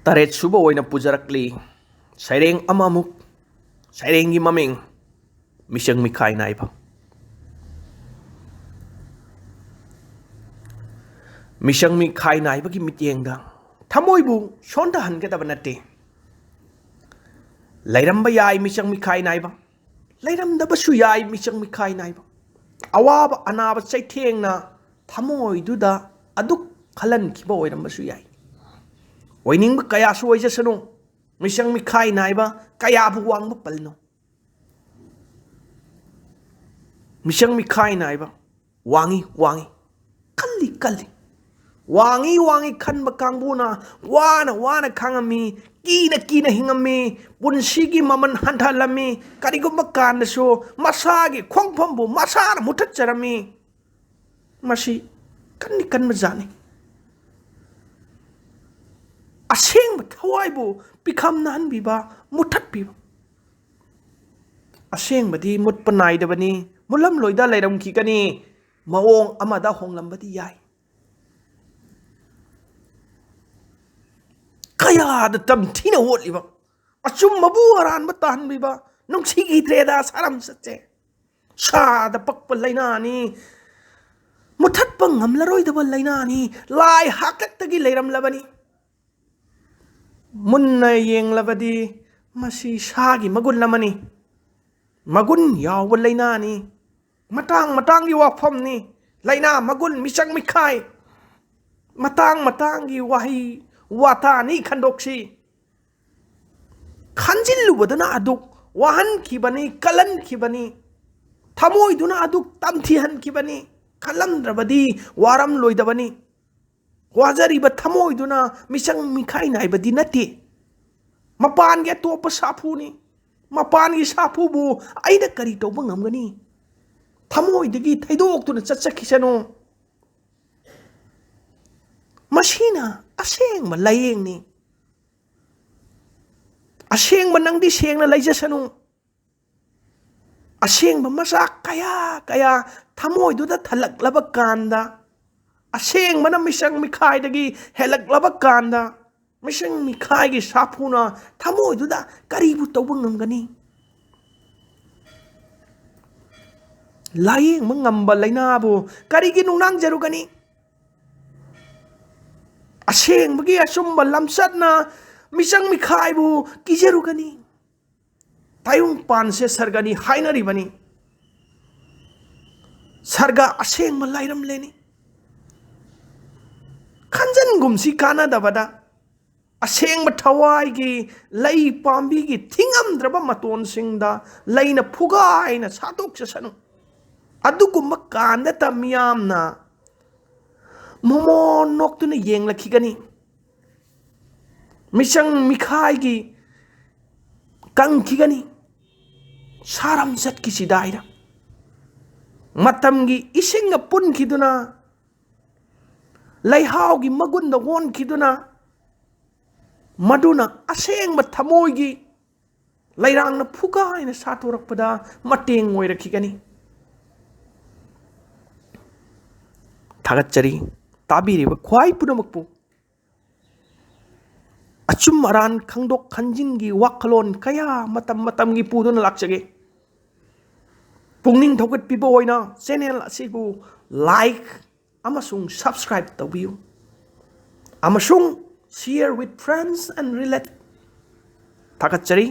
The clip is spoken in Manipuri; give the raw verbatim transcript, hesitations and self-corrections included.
ꯇꯔꯦꯠ ꯁꯨꯕ ꯑꯣꯏꯅ ꯄꯨꯖꯔꯛꯂꯤ ꯁꯩꯔꯦꯡ ꯑꯃꯃꯨꯛ, ꯁꯩꯔꯦꯡꯒꯤ ꯃꯃꯤꯡ ꯃꯤꯆꯪ ꯃꯤꯈꯥꯏ ꯅꯥꯏꯕ꯫ ꯃꯤꯆꯪ ꯃꯤꯈꯥꯏ ꯅꯥꯏꯕꯒꯤ ꯃꯤꯠꯌꯦꯡꯗ ꯊꯃꯣꯏꯕꯨ ꯁꯣꯟꯊꯍꯟꯒꯗꯕ ꯅꯠꯇꯦ꯫ ꯂꯩꯔꯝꯕ ꯌꯥꯏ ꯃꯤꯆꯪ ꯃꯤꯈꯥꯏ ꯅꯥꯏꯕ, ꯂꯩꯔꯝꯗꯕꯁꯨ ꯌꯥꯏ ꯃꯤꯆꯪ ꯃꯤꯈꯥꯏ ꯅꯥꯏꯕ꯫ ꯑꯋꯥꯕ ꯑꯅꯥꯕ ꯆꯩꯊꯦꯡꯅ ꯊꯃꯣꯏꯗꯨꯗ ꯑꯗꯨꯛ ꯈꯜꯍꯟꯈꯤꯕ ꯑꯣꯏꯔꯝꯕꯁꯨ ꯌꯥꯏ꯫ ꯑꯣꯏꯅꯤꯡꯕ ꯀꯌꯥꯁꯨ ꯑꯣꯏꯖꯁꯅꯨ, ꯃꯤꯆꯪ ꯃꯤꯈꯥꯏ ꯅꯥꯏꯕ ꯀꯌꯥꯕꯨ ꯋꯥꯡꯕ ꯄꯜꯂꯅꯨ꯫ ꯃꯤꯆꯪ ꯃꯤꯈꯥꯏ ꯅꯥꯏꯕ ꯋꯥꯡꯉꯤ, ꯋꯥꯡꯉꯤ, ꯀꯜꯂꯤ, ꯀꯜꯂꯤ꯫ ꯋꯥꯡꯉꯤ, ꯋꯥꯡꯉꯤ ꯈꯟꯕ ꯀꯥꯡꯕꯨꯅ ꯋꯥꯅ, ꯋꯥꯅ ꯈꯥꯡꯉꯝꯃꯤ, ꯀꯤꯅ, ꯀꯤꯅ ꯍꯤꯡꯉꯝꯃꯤ, ꯄꯨꯟꯁꯤꯒꯤ ꯃꯃꯜ ꯍꯟꯊꯍꯜꯂꯝꯃꯤ꯫ ꯀꯔꯤꯒꯨꯝꯕ ꯀꯥꯟꯗꯁꯨ ꯃꯁꯥꯒꯤ ꯈꯣꯡꯐꯝꯕꯨ ꯃꯁꯥꯅ ꯃꯨꯊꯠꯆꯔꯝꯃꯤ꯫ ꯃꯁꯤ ꯀꯟꯗꯤ ꯀꯟꯕ ꯖꯥꯠꯅꯤ꯫ ꯑꯁꯦꯡꯕ ꯊꯋꯥꯏꯕꯨ ꯄꯤꯈꯝꯅꯍꯟꯕꯤꯕ, ꯃꯨꯊꯠꯄꯤꯕ꯫ ꯑꯁꯦꯡꯕꯗꯤ ꯃꯨꯠꯄ ꯅꯥꯏꯗꯕꯅꯤ, ꯃꯨꯠꯂꯝꯂꯣꯏꯗ ꯂꯩꯔꯝꯈꯤꯒꯅꯤ, ꯃꯑꯣꯡ ꯑꯃꯗ ꯍꯣꯡꯂꯝꯕꯗꯤ ꯌꯥꯏ꯫ ꯀꯌꯥꯗ ꯇꯝꯊꯤꯅ ꯑꯣꯠꯂꯤꯕ, ꯑꯆꯨꯝꯕꯕꯨ ꯑꯔꯥꯟꯕ ꯇꯥꯍꯟꯕꯤꯕ, ꯅꯨꯡꯁꯤꯈꯤꯗ꯭ꯔꯦꯗ ꯁꯥꯔꯝꯆꯠꯁꯦ꯫ ꯁꯥꯗ ꯄꯛꯄ ꯂꯥꯏꯅꯥꯅꯤ, ꯃꯨꯊꯠꯄ ꯉꯝꯂꯔꯣꯏꯗꯕ ꯂꯥꯏꯅꯥꯅꯤ, ꯂꯥꯏ ꯍꯥꯛꯇꯛꯇꯒꯤ ꯂꯩꯔꯝꯂꯕꯅꯤ꯫ ꯃꯨꯟꯅ ꯌꯦꯡꯂꯕꯗꯤ ꯃꯁꯤ ꯁꯥꯒꯤ ꯃꯒꯨꯟ ꯑꯃꯅꯤ꯫ ꯃꯒꯨꯟ ꯌꯥꯎꯕ ꯂꯥꯏꯅꯥꯅꯤ꯫ ꯃꯇꯥꯡ ꯃꯇꯥꯡꯒꯤ ꯋꯥꯐꯝꯅꯤ꯫ ꯂꯥꯏꯅꯥ ꯃꯒꯨꯟ, ꯃꯤꯆꯪ ꯃꯤꯈꯥꯏ, ꯃꯇꯥꯡ ꯃꯇꯥꯡꯒꯤ ꯋꯥꯍꯩ ꯋꯥꯇꯥꯅꯤ ꯈꯟꯗꯣꯛꯁꯤ꯫ ꯈꯟꯖꯤꯜꯂꯨꯕꯗꯨꯅ ꯑꯗꯨꯛ ꯋꯥꯍꯟꯈꯤꯕꯅꯤ, ꯀꯜꯍꯟꯈꯤꯕꯅꯤ꯫ ꯊꯃꯣꯏꯗꯨꯅ ꯑꯗꯨꯛ ꯇꯝꯊꯤꯍꯟꯈꯤꯕꯅꯤ꯫ ꯈꯜꯂꯝꯗ꯭ꯔꯕꯗꯤ ꯋꯥꯔꯝꯂꯣꯏꯗꯕꯅꯤ꯫ ꯋꯥꯖꯔꯤꯕ ꯊꯃꯣꯏꯗꯨꯅ ꯃꯤꯆꯪ ꯃꯤꯈꯥꯏ ꯅꯥꯏꯕꯗꯤ ꯅꯠꯇꯦ꯫ ꯃꯄꯥꯟꯒꯤ ꯑꯇꯣꯞꯄ ꯁꯥꯐꯨꯅꯤ꯫ ꯃꯄꯥꯟꯒꯤ ꯁꯥꯐꯨꯕꯨ ꯑꯩꯅ ꯀꯔꯤ ꯇꯧꯕ ꯉꯝꯒꯅꯤ? ꯊꯃꯣꯏꯗꯒꯤ ꯊꯩꯗꯣꯛꯇꯨꯅ ꯆꯠꯆꯈꯤꯁꯅꯨ꯫ ꯃꯁꯤꯅ ꯑꯁꯦꯡꯕ ꯂꯥꯏꯌꯦꯡꯅꯤ꯫ ꯑꯁꯦꯡꯕ ꯅꯪꯗꯤ ꯁꯦꯡꯅ ꯂꯩꯖꯁꯅꯨ꯫ ꯑꯁꯦꯡꯕ ꯃꯆꯥꯛ ꯀꯌꯥ ꯀꯌꯥ ꯊꯃꯣꯏꯗꯨꯗ ꯊꯜꯂꯛꯂꯕ ꯀꯥꯟꯗ, ꯑꯁꯦꯡꯕꯅ ꯃꯤꯆꯪ ꯃꯤꯈꯥꯏꯗꯒꯤ ꯍꯦꯜꯂꯛꯂꯕ ꯀꯥꯟꯗ, ꯃꯤꯁꯪ ꯃꯤꯈꯥꯏꯒꯤ ꯁꯥꯐꯨꯅ ꯊꯃꯣꯏꯗꯨꯗ ꯀꯔꯤꯕꯨ ꯇꯧꯕ ꯉꯝꯒꯅꯤ? ꯂꯥꯌꯦꯡꯕ ꯉꯝꯕ ꯂꯥꯏꯅꯥꯕꯨ ꯀꯔꯤꯒꯤ ꯅꯨꯡꯅꯥꯡꯖꯔꯨꯒꯅꯤ? ꯑꯁꯦꯡꯕꯒꯤ ꯑꯆꯨꯝꯕ ꯂꯝꯆꯠꯅ ꯃꯤꯆꯪ ꯃꯤꯈꯥꯏꯕꯨ ꯀꯤꯖꯔꯨꯒꯅꯤ? ꯇꯥꯏꯕꯪꯄꯥꯟꯁꯦ ꯁꯔꯒꯅꯤ ꯍꯥꯏꯅꯔꯤꯕꯅꯤ꯫ ꯁꯔꯒ ꯑꯁꯦꯡꯕ ꯂꯥꯏꯔꯝꯂꯦꯅꯤ꯫ ꯈꯟꯖꯟꯒꯨꯝꯁꯤ ꯀꯥꯟꯅꯗꯕꯗ, ꯑꯁꯦꯡꯕ ꯊꯋꯥꯏꯒꯤ ꯂꯩ ꯄꯥꯝꯕꯤꯒꯤ ꯊꯤꯡꯉꯝꯗ꯭ꯔꯕ ꯃꯇꯣꯟꯁꯤꯡꯗ ꯂꯩꯅ ꯐꯨꯒꯥꯏꯅ ꯁꯥꯠꯇꯣꯛꯆꯁꯅꯨ꯫ ꯑꯗꯨꯒꯨꯝꯕ ꯀꯥꯟꯗꯇ ꯃꯤꯌꯥꯝꯅ ꯃꯣꯃꯣꯟ ꯅꯣꯛꯇꯨꯅ ꯌꯦꯡꯂꯛꯈꯤꯒꯅꯤ꯫ ꯃꯤꯆꯪ ꯃꯤꯈꯥꯏꯒꯤ ꯀꯪꯈꯤꯒꯅꯤ꯫ ꯁꯥꯔꯝ ꯆꯠꯈꯤꯁꯤꯗꯥꯏꯗ ꯃꯇꯝꯒꯤ ꯏꯁꯤꯡꯒ ꯄꯨꯟꯈꯤꯗꯨꯅ, ꯂꯩꯍꯥꯎꯒꯤ ꯃꯒꯨꯟꯗ ꯑꯣꯟꯈꯤꯗꯨꯅ, ꯃꯗꯨꯅ ꯑꯁꯦꯡꯕ ꯊꯃꯣꯏꯒꯤ ꯂꯩꯔꯥꯡꯅ ꯐꯨꯒꯥꯏꯅ ꯁꯥꯊꯣꯔꯛꯄꯗ ꯃꯇꯦꯡ ꯑꯣꯏꯔꯛꯈꯤꯒꯅꯤ꯫ ꯊꯥꯒꯠꯆꯔꯤ ꯇꯥꯕꯤꯔꯤꯕ ꯈ꯭ꯋꯥꯏ ꯄꯨꯝꯅꯃꯛꯄꯨ꯫ ꯑꯆꯨꯝ ꯑꯔꯥꯟ ꯈꯪꯗꯣꯛ ꯈꯟꯖꯤꯟꯒꯤ ꯋꯥꯈꯜꯂꯣꯟ ꯀꯌꯥ ꯃꯇꯝ ꯃꯇꯝꯒꯤ ꯄꯨꯗꯨꯅ ꯂꯥꯛꯆꯒꯦ꯫ ꯄꯨꯛꯅꯤꯡ ꯊꯧꯒꯠꯄꯤꯕ ꯑꯣꯏꯅ ꯆꯦꯅꯦꯜ ꯑꯁꯤꯕꯨ ꯂꯥꯏꯛ ꯑꯃꯁꯨꯡ ꯁꯕꯁꯀ꯭ꯔꯥꯏꯕ ꯇꯧꯕꯤꯌꯨ, ꯑꯃꯁꯨꯡ share with friends and relate꯫ ꯊꯥꯒꯠꯆꯔꯤ꯫